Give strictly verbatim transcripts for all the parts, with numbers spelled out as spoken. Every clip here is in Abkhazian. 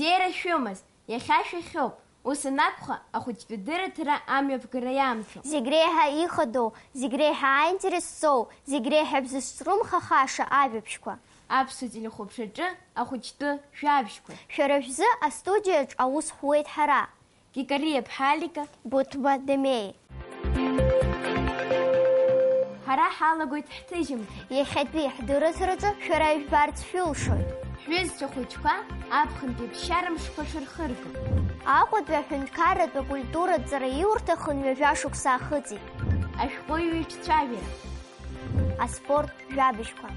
Бзиара шәымаз, иахьа шәахьоуп. Ус анакәха, ахәыҷтәы дырраҭара амҩаԥгара иамҭоуп. Зегь реиҳа ихадоу, зегь реиҳа аинтерес зҵоу, зегь реиҳа бзызҿлымҳахаша ажәабжьқәа. Аԥсуа телехәаԥшраҿы ахәыҷтәы жәабжьқәа. Шәара шәзы астудиаҿ аус ҳуеит ҳара. Кикариа Ԥҳалика. Буҭба Дамеи. Ҳара ҳалагоит ҳҭыжьымҭа. Иахьатәи ҳдырраҭараҿы шәара ижәбарц шәылшоит. Ҳҩызцәа хәыҷқәа аԥхынтәи аԥсшьара мшқәа шырхырго. Аҟәатәи аҳәынҭқарратә акультуратә ҵараиурҭа хынҩажәа шықәса ахыҵит. Ашәҟәыҩҩы иҿцәажәара. Аспорт жәабжьқәа.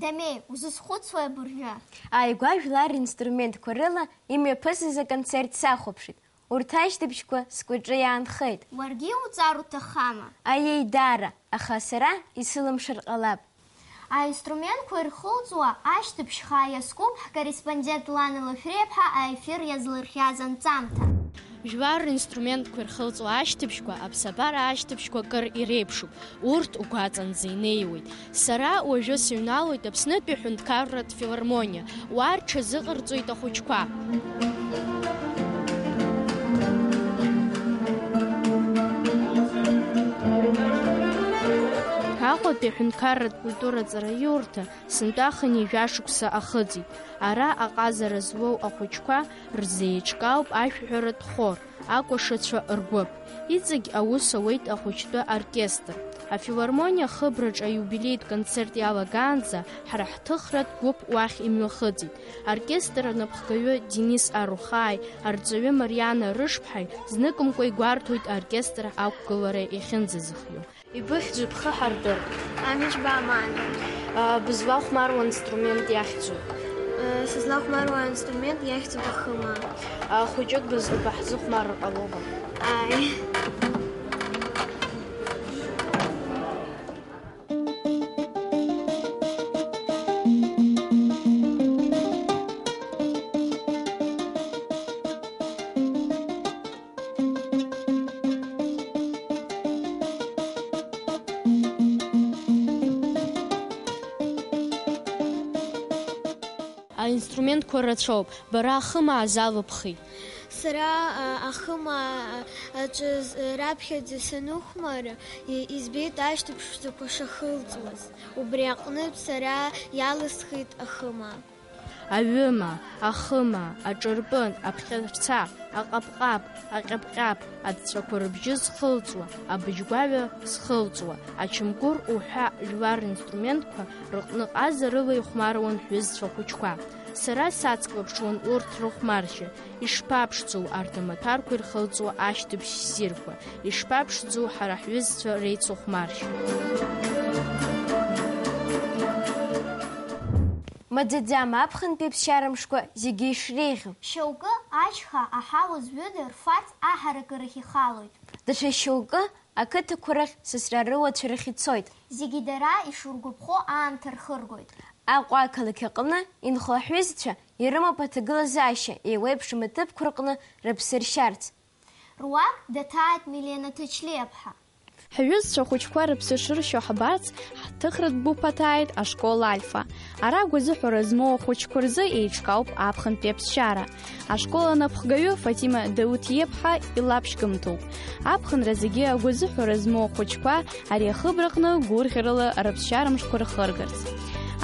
Дамеи, узызхәыцуеи абыржәы? Ааигәа жәлар ринструментқәа рыла имҩаԥысыз аконцерт сахәаԥшит. Урҭ ашьҭыбжьқәа сгәаҿы иаанхеит. Уаргьы иуҵар уҭаххама? Аиеи, даара, аха сара исылымшар ҟалап. Аинструментқәа ирхылҵуа ашьҭыбжь хаа иазкуп ҳкорреспондент Лана Лашәриаԥҳа аефир иазлырхиаз анҵамҭа. Жәлар ринструментқәа ирхылҵуа ашьҭыбжьқәа аԥсабара ашьҭыбжьқәа акыр иреиԥшуп, урҭ угәаҵанӡа инеиуеит. Сара уажәы сыҩналоит Аԥснытәи аҳәынҭқарратә филармониа, уа рҽазыҟарҵоит ахәыҷқәа. Аҟәатәи аҳәынҭқарратә культура ҵараиурҭа сынтәа хынҩажәа шықәса ахыҵит. Ара аҟазара зуоу ахәыҷқәа рзеиҿкаауп ашәаҳәаратә хор, акәашацәа ргәыԥ. Иҵегь аус ауеит ахәыҷтәы оркестр. Афилармониа ахыбраҿы аиубилеитә концерт иалагаанӡа ҳара ҳҭыхратә гәыԥ уахь имҩахыҵит. Аоркестр анапхгаҩы Денис Арухааи арҵаҩы Мариана Рышԥҳаи зныкымкәа игәарҭоит аоркестр ақәгылара иахьынӡазыхиоу. Ибыхьӡу, бхы ҳардыр. Амыжба Амана. А, бызлахәмаруа инструмент иахьӡу? Э, сызлахәмаруа инструмент иахьӡуп ахымаа. А, хәыҷык быз-, баҳзыхәмарыр ҟалома? Ааи. Аинструментқәа рацәоуп, бара ахымаа залыбхи? Сара, а, ахымаа, а, аҿы з-, раԥхьаӡа саныхәмара, и-, избеит ашьҭыбжь ԥшӡақәа шахылҵуаз. Убри аҟнытә сара иалысхит ахымаа. Аҩымаа, ахымаа, аҿырпын, аԥхьарца, аҟапҟап, аҟьаԥҟьаԥ, адҵақәа рыбжьы зхылҵуа, абыжьгәаҩа зхылҵуа, ачамгәыр уҳәа жәлар ринструментқәа рыҟны ҟазарыла ихәмаруан ҳҩызцәа хәыҷқәа. Сара сацклаԥшуан урҭ рыхәмаршьа, ишԥаԥшӡоу арҭ амаҭәарқәа ирхылҵуа ашьҭыбжь ссирқәа, ишԥаԥшӡоу ҳара ҳҩызцәа реицыхәмаршьа. Маӡаӡам аԥхынтәи аԥсшьара мшқәа зегьы ишреиӷьу. Шьоукы ашьха аҳауа зҩыда рфарц аҳаракырахь ихалоит. Даҽа шьоукы ақыҭақәа рахь сасра рыуацәа рахь ицоит. Зегьы дара ишургәаԥхо аамҭа рхыргоит. Аҟәа ақалақь аҟны инхо аҳәызцәа ирымоуп аҭагылазаашьа еиуеиԥшым аҭыԥқәа рҟны рыԥсы ршьарц. Руак даҭааит Милена Ҭачлиаԥҳа. Ҳҩызцәа хәыҷқәа рыԥсы шыршьо ҳбарц, ҳҭыхратә гәыԥ аҭааит ашкол Альфа. Ара гәазыҳәара змоу ахәыҷқәа рзы еиҿкаауп аԥхынтәи аԥсшьара. Ашкол анапхгаҩы Фатима Дауҭиаԥҳа илаԥшьгымҭоуп. Аԥхынра зегьы агәазыҳәара змоу ахәыҷқәа ари ахыбраҟны гәырӷьарала рыԥсшьара мшқәа рхыргарц.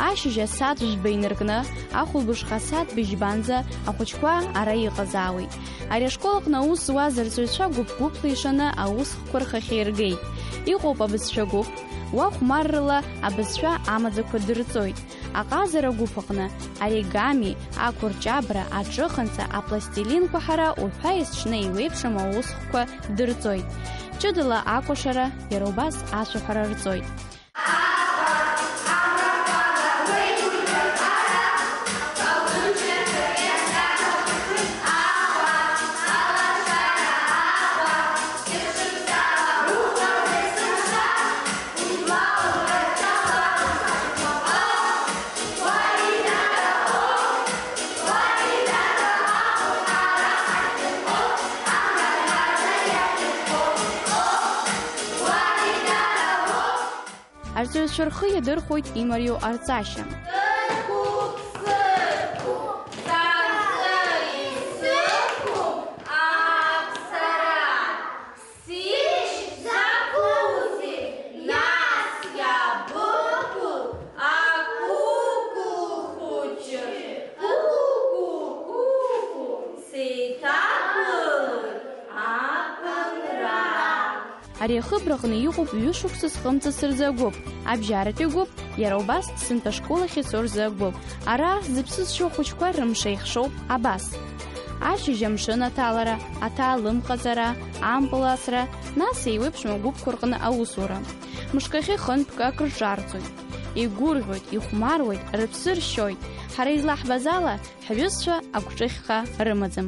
Ашьыжь асааҭ жәба инаркны, ахәылбыҽха асааҭ быжьбанӡа ахәыҷқәа ара иҟазаауеит. Ари ашкол аҟны аус зуаз арҵаҩцәа гәыԥ-гәыԥла ишаны аусхкқәа рхахьы иргеит. Иҟоуп абызшәа гәыԥ, уа хәмаррала абызшәа амаӡақәа дырҵоит. Аҟазара гәыԥ аҟны оригами, ақәырҷабра, аҿыханҵа, апластилинқәа ҳара уҳәа есҽны еиуеиԥшым аусхкқәа дырҵоит. Ҷыдала акәашара, иара убас ашәаҳәара рҵоит. Арҵаҩцәа рхы иадырхәоит имариоу арҵашьа. Ари ахыбраҟны иҟоуп ҩышықәса зхымҵыц рзы агәыԥ, абжьаратәи гәыԥ, иара убас сынтәа ашкол ахь ицо рзы агәыԥ. Ара зыԥсы зшьо ахәыҷқәа рымш еихшоуп абас: ашьыжь амшын аҭалара, аҭаалымҟаҵара, ампыл асра, нас еиуеиԥшым агәыԥқәа рҟны аусура. Мышкахьы хынтәк акрыҿарҵоит. Игәырӷьоит, ихәмаруеит, рыԥсы ршьоит. Ҳара излаҳбаз ала, ҳҩызцәа агәҿыхьха рымаӡам.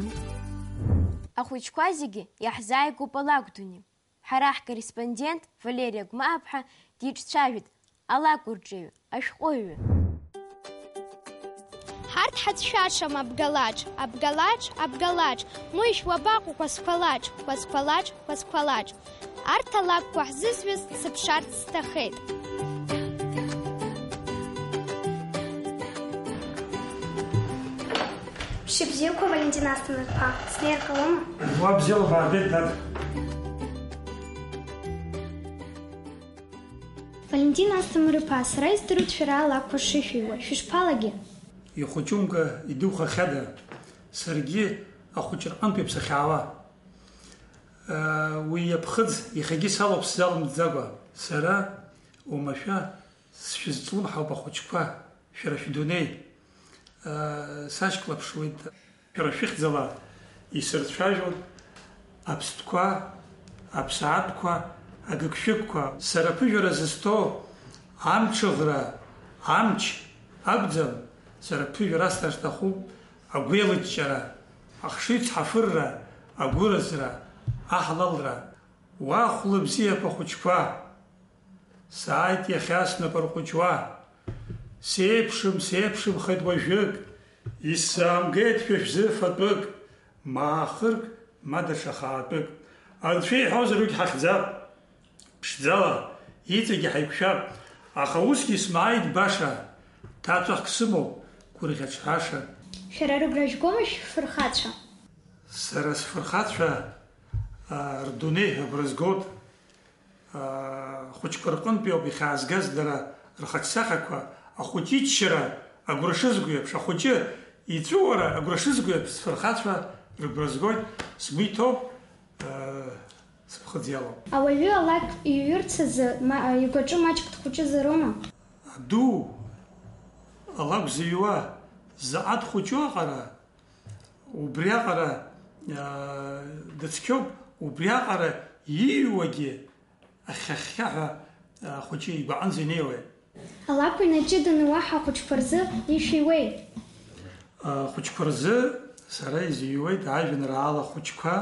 Ахәыҷқәа зегьы иаҳзааигәоуп алакә дунеи. Ҳара ҳкорреспондент Валери Агәмааԥҳа диҿцәажәеит алакә рҿиаҩы, ашәҟәыҩҩы. Ҳарҭ ҳацәшәашам абгалаџ, абгалаџ, абгалаџ, мыжә уабаҟоу, Кәасқәалаџ, Кәасқәалаџ, Кәасқәалаџ. Арҭ алакәқәа ҳзызҩыз сыԥшаарц сҭахеит. Шьыбзиақәа, Валентина Асҭамыр-иԥа, снеир ҟалома? Уа бзиала баабеит, дад. Валентина Асҭамыр-иԥа, сара издыруеит шәара алакәқәа шышәыҩуа, шәышԥалагеи? Ихәыҷумкәа идухахьада, саргьы ахәыҷы рҟынтә иаԥсахьаауа. Уи иаԥхыӡ иахьагьы салоуп сзалымҵӡакәа. Сара, уамашәа, сшәызҿлымҳауп ахәыҷқәа, шәара шәдунеи. Сашьклаԥшуеит. Шәара шәыхьӡала исырцәажәоит аԥстәқәа, аԥсаатәқәа, агыгшәыгқәа. Сара аԥыжәара зысҭо амҽыӷра, амч акәӡам, сара аԥыжәара асҭар сҭахуп агәеилыҷҷара, ахшыҩ цҳафырра, агәыразра, аҳлалра. Уа хәлыбзиақәа хәыҷқәа! Сааит иахьа снапы рҟәыҷуа. Сеиԥшым, сеиԥшымхеит уажәык, исзаамгеит шәа шәзы фатәык, ма аахырк, ма даҽа хаатәык. Анцәа иҳәозар уигь ҳахьӡап. Ԥшӡала, иҵегьы ҳаиқәшәап, аха усгьы смааит баша, ҭаацәахк сымоуп, гәырӷьаҿҳәаша. Шәара рыгәра жәгома шәфырхацәа? Сара сфырхацәа, аа, рдунеи агәра згоит. Ахәыҷқәа рҟынтәи ауп ихьаазгаз дара рхаҿсахьақәа, ахәыҷы иччара агәра шызго еиԥш, ахәыҷы иҵәыуара агәра шызго еиԥш, сфырхацәа рыгәра згоит, сгәы иҭоуп, сыԥхыӡ иалоуп. Ауаҩы алакә иҩырц азы, ма, игәаҿы маҷк дхәыҷызароума? Аду, алакә зыҩуа заҟа дхәыҷу аҟара, убриаҟара, аа, дыцқьоуп, убриаҟара ииҩуагьы ахьхьа-хьхьаҳәа, ахәыҷы игәаҟынӡа инеиуеит. Алакә инаҷыданы уаҳа ахәыҷқәа рзы ишәиуеи? Ахәыҷқәа рзы сара изыҩуеит ажәеинраала хәыҷқәа,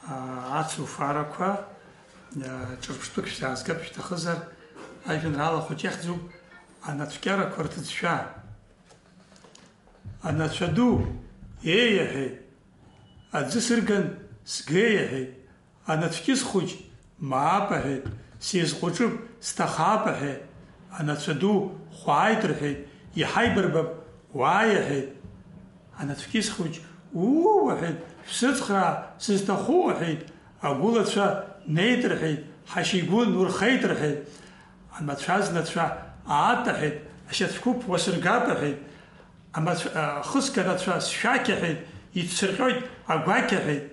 аа, ацуфарақәа, аа, ҿырԥштәык шәзаазгап шәҭахызар, ажәеинраала хәыҷ иахьӡуп Анацәкьарақәа рҭыӡшәа. Анацәа ду, еи, иҳәеит. Аӡы сырган, сгеи, иҳәеит. Анацәкьыс хәыҷ, мап, аҳәеит. Сизҟәыҿып, сҭахап, аҳәеит. Анацәа ду, хәааит, рҳәеит. Иҳаибарбап, уааи, аҳәеит. Анацәкьыс хәыҷ, уу, аҳәеит. Шәсыцхраа, сызҭаху, аҳәеит. Агәылацәа, неит, рҳәеит. Ҳашьигәын, урхеит, рҳәеит. Амацәаз нацәа, аат, аҳәеит. Ашьацәқәыԥ уасыргап, аҳәеит. Амацә-, а, хыск анацәа сшәақь аҳәеит, ицәсырҟьоит агәақь аҳәеит.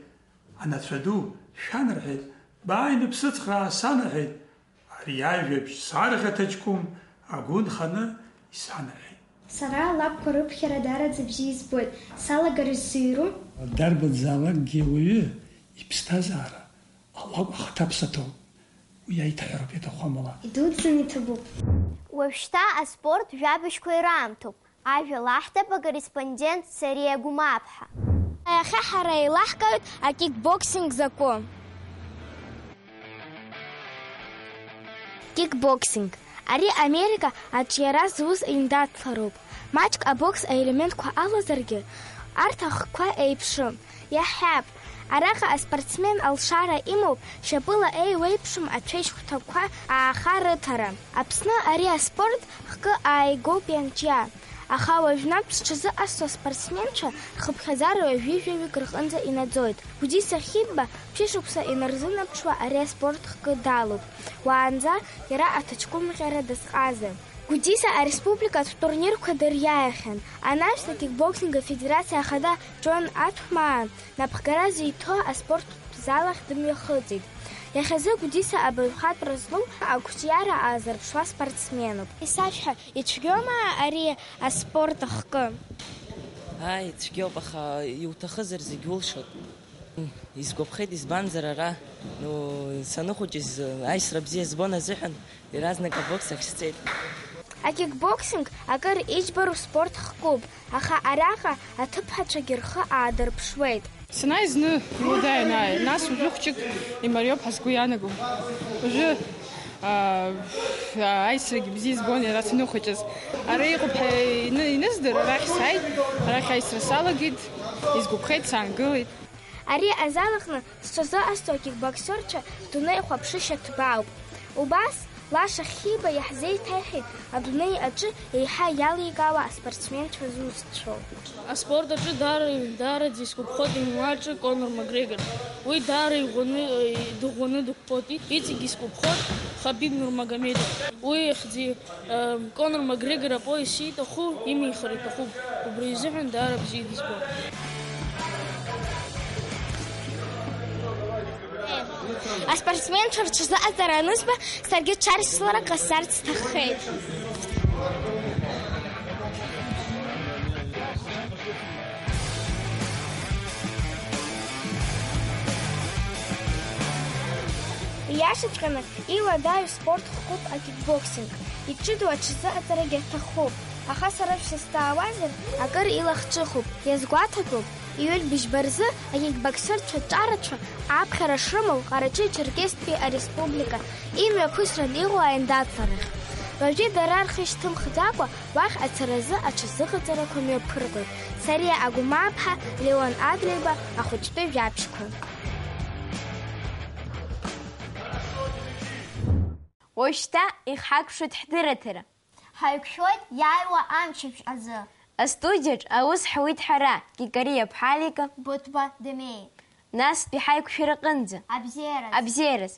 Анацәа ду, шәан рҳәеит, бааины бсыцхраа сан аҳәеит. Ари ажәабжь сарӷьа ҭаҷкәым агәы нханы исанаҳәеит. Сара алакәқәа рыԥхьара дараӡа бзиа избоит, салагар сзыҩру? Дарбанзаалакгьы ауаҩы иԥсҭазаара алакә ахаҭаԥсаҭоуп. Уи аиҭаҳәароуп иаҭаху амала. Идуӡӡаны иҭабуп. Уажәшьҭа аспорт жәабжьқәа ираамҭоуп. Ажәа лаҳҭап акорреспондент Сариа Гәымааԥҳа. Иахьа ҳара еилаҳкааит акикбоксинг закәу. Кикбоксинг. Ари Америка аҿиара зуз еиндаҭлароуп. Маҷк абокс аелементқәа алазаргьы, арҭ ахқәа еиԥшым. Иаҳҳәап, араҟа аспортсмен алшара имоуп шьапыла еиуеиԥшым ацәеижь хәҭақәа ааха рыҭара. Аԥсны ари аспорт хкы ааигоуп ианҿиа, аха уажәнатә зҽазыҟасҵо аспортсменцәа рхыԥхьаӡара ҩажәи жәаҩык рҟынӡа инаӡоит. Гәдиса Хьыбба ԥшьышықәса инарзынаԥшуа ари аспорт хкы далоуп, уаанӡа иара аҭаҷкәымҟьара дазҟаза. Гәдиса ареспубликатә турнирқәа дыриааихьан, анаҩс акикбоксинг афедерациа ахада Џьон Аҭәмаа напхгара зиҭо аспорттә зал ахь дымҩахыҵит. Иахьазы Гәдиса абаҩхатәра злоу ақәҿиара аазырԥшуа спортсменуп. Исашәҳәа, ицәгьоума ари аспорт ахкы? Ааи, ицәгьоуп, аха иуҭахызар зегь улшоит. Исгәаԥхеит, избанзар ара, ну, саныхәыҷыз аисра бзиа збон азыҳәан, иаразнак абокс ахь сцеит. Акикбоксинг акыр иџьбароу спорт хкуп, аха араҟа аҭыԥҳацәагьы рхы аадырԥшуеит. Санааи зны иуадаҩын ааи, нас уажәы хәҷык имариоуп ҳәа сгәы иаанагом. Уажәы, аа, аисрагьы бзиа избон иара саныхәыҷыз. Ара иҟоуп ҳәа ины-, иныздыр, арахь сааит, арахь аисра салагеит, исгәаԥхеит, саангылеит. Ари азал аҟны зҽазыҟасҵо акикбоксерцәа дунеихәаԥшышьа ҭбаауп. Убас, Лаша Хиба иаҳзеиҭеиҳәеит адунеи аҿы еиҳа иаликаауа аспортсменцәа зусҭцәоу. Аспорт аҿы даара, даараӡа исгәаԥхоит имуаҿы Конор Макгрегор. Уи даара иӷәӷәаны, дыӷәӷәаны дықәԥоит. Иҵегьы исгәаԥхоит Хабиб Нурмагомедов. Уи ихьӡи Конор Макгрегор апояс ииҭаху имихыр иҭахуп, убри изыҳәан даара бзиа дызбон. Аспортсменцәа рҽазыҟаҵара анызба, саргьы ҽарыцлара ҟасҵарц сҭаххеит. Ииашаҵәҟьаны, иуадаҩу спорт хкуп акикбоксинг, иҷыдоу аҽазыҟаҵарагьы аҭахуп, аха сара шәсызҵаауазар, акыр илахҿыхуп, иазгәаҭатәуп, иҩыль быжьба рзы акикбоксерцәа ҿарацәа аԥхьара шрымоу Ҟарачы-Черкесстәи ареспублика имҩаԥысран иҟоу аиндаҭларахь. Уажәы дара рхы шьҭымхӡакәа, уахь ацаразы аҽазыҟаҵарақәа мҩаԥыргоит Сариа Агәмааԥҳа, Леон Адлеиба, ахәыҷтәы жәабжьқәа. Уажәшьҭа ихҳакәшоит ҳдырраҭара. Ҳаиқәшәоит иааиуа амчыбжь азы. Астудиаҿ аус ҳуит ҳара, Кикариа Ԥҳалика, Быҭәба Демеи. Настәи ҳаиқәшәараҟынӡа. Абзиараз. Абзиараз.